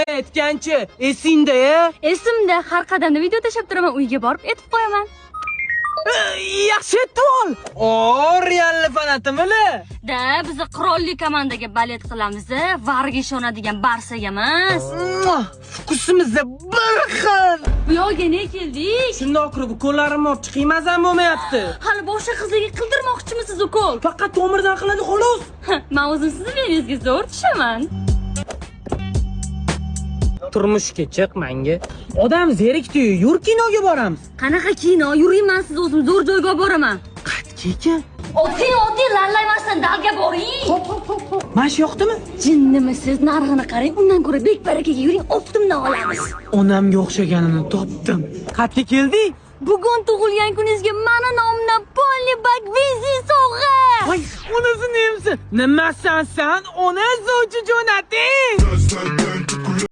Aytganchi, esingda ya? Esimda, har qadamda video tashlab turaman, uyga borib aytib qo'yaman. Yaxshi aytib. O, Realni fanatimili. Da, biz qirolli komandaga болеть qilamiz, VARga ishonadigan Barsaga emas. Вкус imizda bir xil. Bu yoqga ne keldik? Shundoq kirib ukollarimni olib chiqing, mazam bo'lmayapti. Hali boshqa qizlarga qildirmoqchimisiz ukol? Faqat tomirdan qiladi, xolos. Men o'zim sizni venangizga zo'r tushaman. Turmushga chiq menga. Odam zerikdi-yu, yur kinoga boramiz. Qanaqa kino? Yuring, men sizni o'zim zo'r joyga olib boraman. Qayerga ekan? Oting, oting, lallaymasdan dalga boring. Hop, hop, hop, hop. Mana shu yoqdimi? Jinnimisiz? Narxini qarang, undan ko'ra bek barakaga yuring, оптом dan olamiz. Onamga o'xshaganini topdim. Qayerga keldik? Bugun tug'ilgan kuningizga mani nomimdan полный bak benzin sovg'a. Voy, onasi nemsi? Nimasan san? Ona sovchi jo'nating.